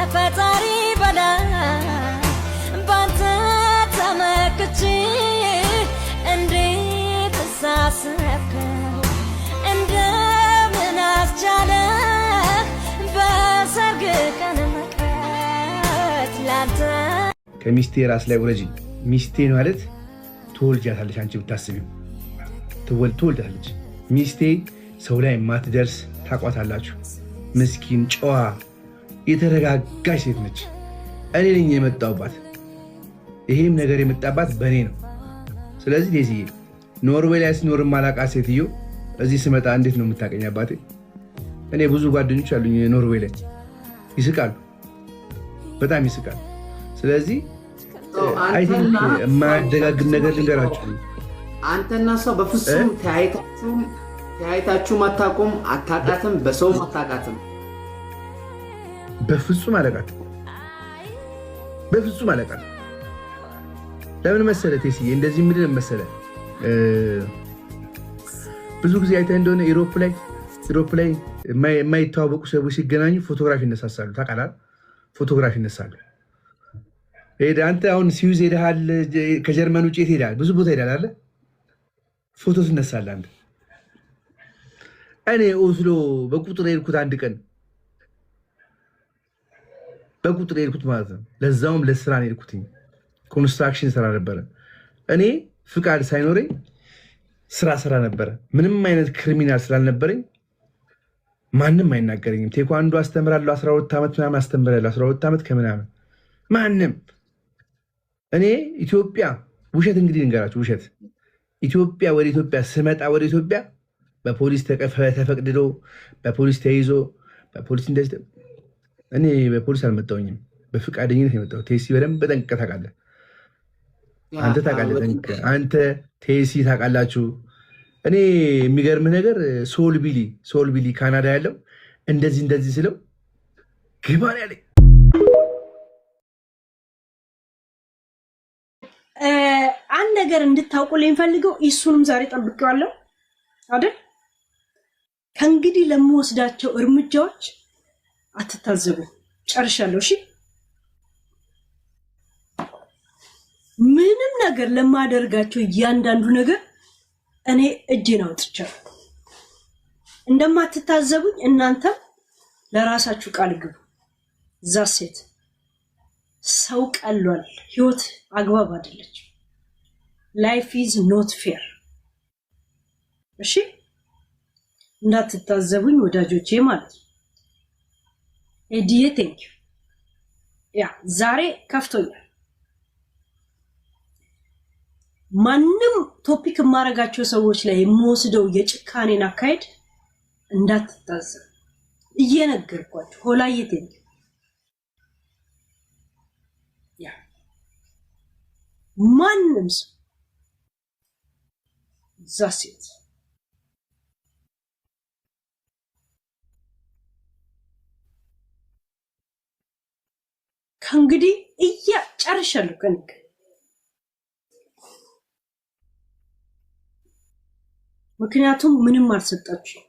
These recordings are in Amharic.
ከፈጣሪ በላይ ባንተ ተመክቼ እንዴት ሳሰብከው እንደምን አስቻለህ በሰርግ ቀን መቅረት ላንተ። ከሚስቴ ራስ ላይ ውረጂ። ሚስቴ ማለት ትወልጃታለች። አንቺ ብታስቢው ትወልጃታለች። ሚስቴ ሰው ላይ የማትደርስ ታቋታላችሁ። ምስኪን፣ ጨዋ፣ የተረጋጋች ሴት ነች። እኔ ነኝ የመጣሁባት። ይሄም ነገር የመጣባት በእኔ ነው። ስለዚህ ዴዚዬ ኖርዌይ ላይ ስኖር ማላቃት ሴትዮ እዚህ ስመጣ እንዴት ነው የምታቀኝ? አባቴ እኔ ብዙ ጓደኞች አሉኝ ኖርዌይ ላይ፣ ይስቃሉ፣ በጣም ይስቃሉ። ስለዚህ I think የማያደጋግም ነገር ልንገራችሁ። አንተና ሰው በፍጹም ተያይታችሁም አታውቁም፣ አታውቃትም፣ በሰውም አታውቃትም። በፍጹም አለቃትም፣ በፍጹም አለቃትም። ለምን መሰለ ቴስዬ፣ እንደዚህ ምንድን መሰለ፣ ብዙ ጊዜ አይተህ እንደሆነ Europe ላይ የማይተዋወቁ ሰዎች ሲገናኙ ፎቶግራፍ ይነሳሳሉ። ታውቃለህ? ፎቶግራፍ ይነሳሉ። አንተ አሁን ስዊዝ ሄደሃል፣ ከጀርመን ውጭ ሄደሃል፣ ብዙ ቦታ ሄደሃል አለ ፎቶ ትነሳለህ አንተ። እኔ ኦስሎ በቁጥር የሄድኩት አንድ ቀን በቁጥር የሄድኩት ማለት ነው። ለዛውም ለስራ ነው የሄድኩትኝ። Construction ስራ ነበረ። እኔ ፍቃድ ሳይኖረኝ ስራ ስራ ነበረ። ምንም አይነት criminal ስላልነበረኝ ማንም አይናገረኝም። ቴኳንዶ አስተምራለሁ፣ 12 ዓመት ምናምን አስተምራለሁ፣ 12 ዓመት ከምናምን ማንም። እኔ ኢትዮጵያ ውሸት እንግዲህ ልንገራችሁ፣ ውሸት ኢትዮጵያ ወደ ኢትዮጵያ ስመጣ ወደ ኢትዮጵያ በፖሊስ ተፈቅድዶ በፖሊስ ተይዞ በፖሊስ እንደዚህ፣ እኔ በፖሊስ አልመጣሁኝም፣ በፍቃደኝነት የመጣሁት። ቴሲ በደንብ ጠንቅቀህ ታውቃለህ። አንተ ታውቃለህ ጠንቅቀህ። አንተ ቴሲ ታውቃላችሁ። እኔ የሚገርምህ ነገር ሶል ቢሊ ካናዳ ያለው እንደዚህ እንደዚህ ስለው ግባ ነው ያለኝ። አንድ ነገር እንድታውቁልኝ ፈልገው እሱንም ዛሬ ጠብቄዋለሁ አይደል? ከእንግዲህ ለምወስዳቸው እርምጃዎች አትታዘቡ። ጨርሻለሁ። እሺ፣ ምንም ነገር ለማደርጋቸው እያንዳንዱ ነገር እኔ እጄን አውጥቻለሁ። እንደማትታዘቡኝ እናንተም ለራሳችሁ ቃል ግቡ። That's it ሰው ቀሏል። ህይወት አግባብ አይደለች። Life is not fair። እሺ እንዳትታዘቡኝ ወዳጆቼ ማለት ነው። ኤዲዬ thank you። Yeah ዛሬ ከፍቶኛል። ማንም topic የማደርጋቸው ሰዎች ላይ የምወስደው የጭካኔን አካሄድ እንዳትታዘብ እየነገርኳቸው። ሆላዬ thank you። Yeah ማንም ሰው that's it ከእንግዲህ እያ ጨርሻለሁ ከንግ ምክንያቱም ምንም አልሰጣችሁ።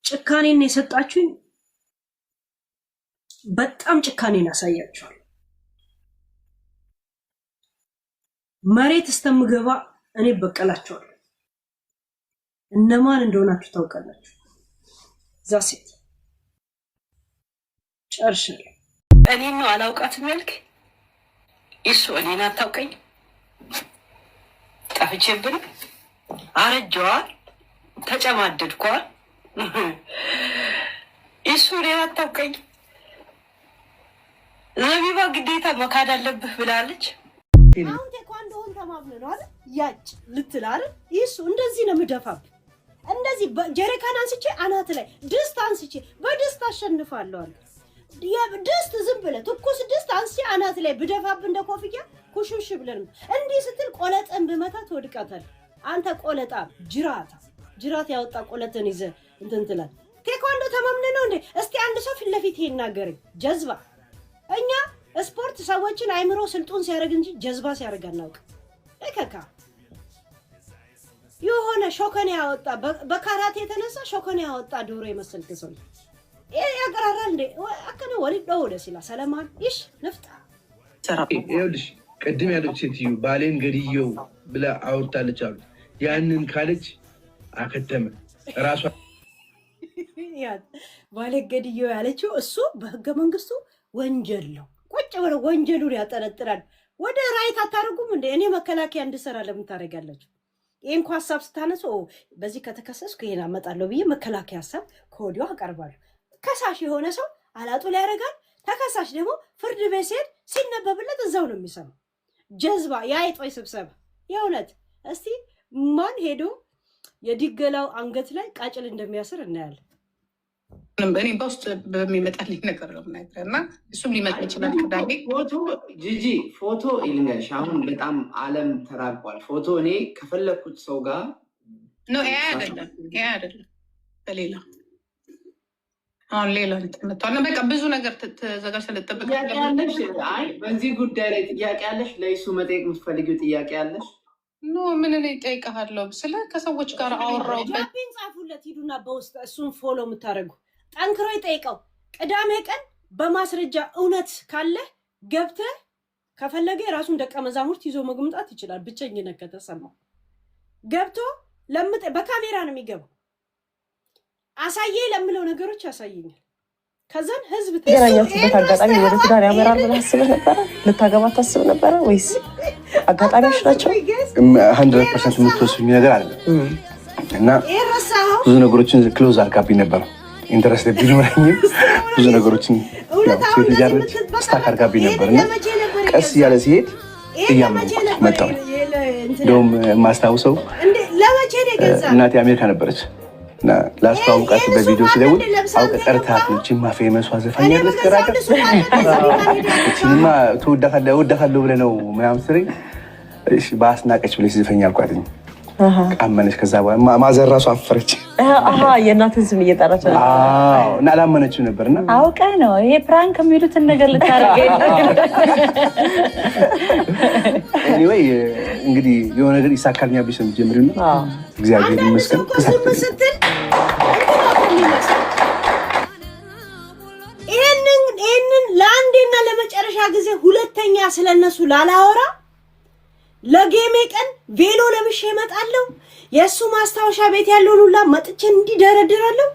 ጭካኔን የሰጣችሁኝ በጣም ጭካኔን አሳያችኋል። መሬት እስተምገባ እኔ በቀላቸዋለሁ። እነማን እንደሆናችሁ ታውቃላችሁ። That's it ጨርሻለሁ። እኔን ነው አላውቃትም ያልክ? እሱ እኔን አታውቀኝ? ጠፍቼብን አረጀዋል፣ ተጨማደድኳል። እሱ እኔን አታውቀኝ። ዘቢባ ግዴታ መካድ አለብህ ብላለች። አሁን ቴኳንዶውን ተማምነ ነው አይደል? ያጭ ልትል አይደል? ይሱ እንደዚህ ነው የምደፋብህ። እንደዚህ ጀሪካን አንስቼ አናት ላይ ድስት አንስቼ በድስት አሸንፋለሁ አለ። ድስት ዝም ብለህ ትኩስ ድስት አንስቼ አናት ላይ ብደፋብህ እንደ ኮፍያ ኩሽሽ ብለን እንዲህ ስትል ቆለጥን ብመታ ትወድቃታለህ። አንተ ቆለጣ ጅራታ ጅራት ያወጣ ቆለጥን ይዘህ እንትን ትላለህ። ቴኳንዶ ተማምነ ነው እንዴ? እስቲ አንድ ሰው ፊት ለፊት ይናገረኝ። ጀዝባ። እኛ ስፖርት ሰዎችን አይምሮ ስልጡን ሲያደርግ እንጂ ጀዝባ ሲያደርግ አናውቅም። እከካ የሆነ ሾከን ያወጣ፣ በካራቴ የተነሳ ሾከን ያወጣ ዶሮ የመሰልክ ሰው ያቀራራል እንዴ? አከነ ወሊድ ደውለ ሲላ ሰለማን ይሽ ንፍጣ። ይኸውልሽ፣ ቅድም ያለች ሴትዮ ባሌን ገድየው ብላ አውርታለች አሉ። ያንን ካለች አከተመ ራሷ። ባሌ ገድየው ያለችው እሱ በህገ መንግስቱ ወንጀል ነው። ቁጭ ብለው ወንጀሉን ያጠነጥናል። ወደ right አታደርጉም እንደ እኔ መከላከያ እንድሰራ ለምን ታደርጋላችሁ? ይህ እንኳ ሀሳብ ስታነሱ በዚህ ከተከሰስኩ ይሄን አመጣለሁ ብዬ መከላከያ ሀሳብ ከወዲሁ አቀርባለሁ። ከሳሽ የሆነ ሰው አላጡ ላይ ያደርጋል። ተከሳሽ ደግሞ ፍርድ ቤት ሲሄድ ሲነበብለት እዛው ነው የሚሰማው። ጀዝባ የአይጦች ስብሰባ የእውነት። እስቲ ማን ሄዶ የዲገላው አንገት ላይ ቃጭል እንደሚያስር እናያለን። እኔ በውስጥ በሚመጣልኝ ነገር ነው የምነግርህ፣ እና እሱም ሊመጣ ይችላል ቅዳሜ። ፎቶ ጂጂ፣ ፎቶ ይልንገርሽ፣ አሁን በጣም ዓለም ተራቋል። ፎቶ እኔ ከፈለግኩት ሰው ጋር No፣ AI አይደለም፣ AI አይደለም፣ በሌላ አሁን ሌላ እንትን መጥቷል። እና በቃ ብዙ ነገር ተዘጋጅተህ ልጠብቅ። ጥያቄ ያለሽ? አይ፣ በዚህ ጉዳይ ላይ ጥያቄ ያለሽ? ለይሱ መጠየቅ የምትፈልጊው ጥያቄ ያለሽ? No፣ ምን እኔ እጠይቅሃለሁ ስለ ከሰዎች ጋር አወራሁበት። ጃፒን ጻፉለት ሂዱና በውስጥ እሱን follow የምታደርጉ ጠንክሮ ይጠይቀው። ቅዳሜ ቀን በማስረጃ እውነት ካለ ገብተህ ከፈለገ የራሱን ደቀ መዛሙርት ይዞ መምጣት ይችላል። ብቸኝነት ከተሰማው ገብቶ ለምጥ በካሜራ ነው የሚገባው። አሳየ ለምለው ነገሮች ያሳየኛል። ከዛን ህዝብ ተገናኛችሁበት አጋጣሚ ወደ ትዳር ያመራል ብለህ አስበህ ነበረ? ልታገባ ታስብ ነበረ ወይስ አጋጣሚዎች ናቸው? 100% የምትወስኝ ነገር አለ እና ብዙ ነገሮችን close አድርጋብኝ ነበር። Interest ቢኖረኝም ብዙ ነገሮችን ሴት ልጅ አለች stuck አድርጋብኝ ነበር እና ቀስ እያለ ሲሄድ እያመንኩት መጣሁ። እንደውም የማስታውሰው እናቴ አሜሪካ ነበረች እና ላስተዋውቃት በቪዲዮ ስደውል አውቀ ጠርታት ነው፣ እቺማ famous ዋ ዘፋኝ ያለች ገራገር፣ እቺንማ ትወዳታለህ፣ እወዳታለሁ ብለህ ነው ምናምን ስትለኝ እሺ በአስናቀች ብለሽ ዝፈኝ አልኳትኝ። አመነች። ከዛ በኋላ mother ራሱ አፈረች። አሀ፣ የእናትን ስም እየጠራች ነው። አዎ፣ እና አላመነችም ነበር እና አውቀህ ነው ይሄ prank የሚሉትን ነገር ልታደርገኝ ነው። Anyway እንግዲህ የሆነ ነገር ይሳካልኛል ብለሽ ነው የምትጀምሪው እና እግዚአብሔር አንዳንድ ሰው ይመስገን እኮ ዝም ተሳክቶልኛል። ስትል እንትን ነው የሚመስለው። ይሄንን ለአንዴና ለመጨረሻ ጊዜ ሁለተኛ ስለነሱ ላላወራ ለጌሜ ቀን ቬሎ ለብሼ እመጣለሁ። የእሱ ማስታወሻ ቤት ያለውን ሁላ መጥቼ እንዲደረድራለሁ።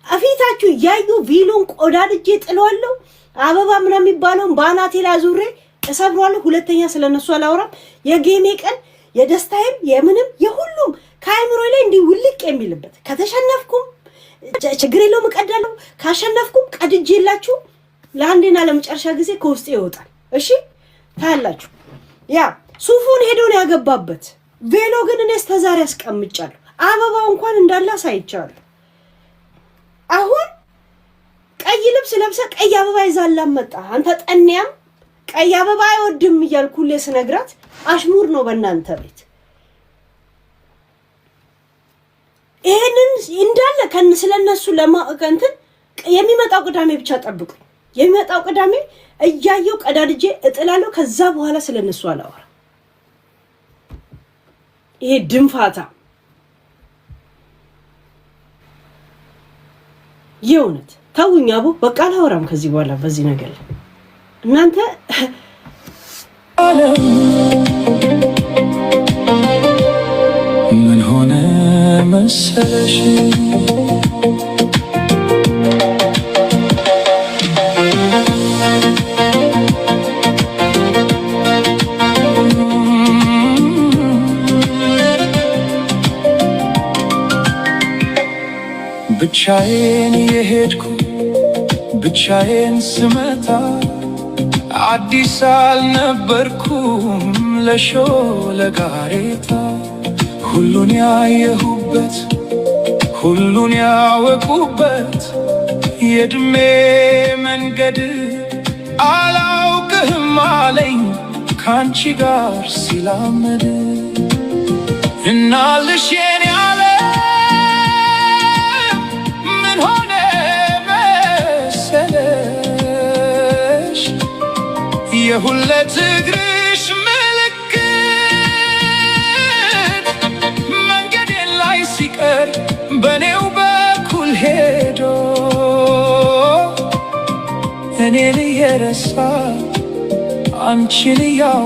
እፊታችሁ እያዩ ቬሎን ቆዳድጄ ጥለዋለሁ። አበባ ምናምን የሚባለውን በአናቴ ላይ አዙሬ እሰብረዋለሁ። ሁለተኛ ስለነሱ አላወራም። የጌሜ ቀን የደስታዬም የምንም የሁሉም ከአእምሮ ላይ እንዲህ ውልቅ የሚልበት፣ ከተሸነፍኩም ችግር የለውም እቀዳለሁ፣ ካሸነፍኩም ቀድጄላችሁ ለአንዴና ለመጨረሻ ጊዜ ከውስጤ ይወጣል። እሺ ታያላችሁ። ያ ሱፉን ሄዶ ነው ያገባበት። ቬሎ ግን እኔ እስከ ዛሬ አስቀምጫለሁ። አበባው እንኳን እንዳለ አሳይቻለሁ። አሁን ቀይ ልብስ ለብሰ ቀይ አበባ ይዛላ መጣ። አንተ ጠንያም ቀይ አበባ አይወድም እያልኩ ሁሌ ስነግራት አሽሙር ነው በእናንተ ቤት። ይሄንን እንዳለ ከን ስለነሱ ለማ እንትን የሚመጣው ቅዳሜ ብቻ ጠብቁኝ። የሚመጣው ቅዳሜ እያየው ቀዳድጄ እጥላለሁ። ከዛ በኋላ ስለነሱ አላወራም። ይሄ ድንፋታ የእውነት ተውኝ አቦ፣ በቃ አላወራም ከዚህ በኋላ በዚህ ነገር ላይ እናንተ። ምን ሆነ መሰለሽ፣ ብቻዬን የሄድኩ ብቻዬን ስመጣ አዲስ አልነበርኩም ለሾለ ጋሬጣ። ሁሉን ያየሁበት፣ ሁሉን ያወቁበት የእድሜ መንገድ አላውቅህም አለኝ ካንቺ ጋር ሲላመድ። እናልሽ የኔ ዓለም፣ ምን ሆነ መሰለሽ፣ የሁለት እግርሽ ምልክት መንገዴን እኔን እየረሳ አንቺን እያው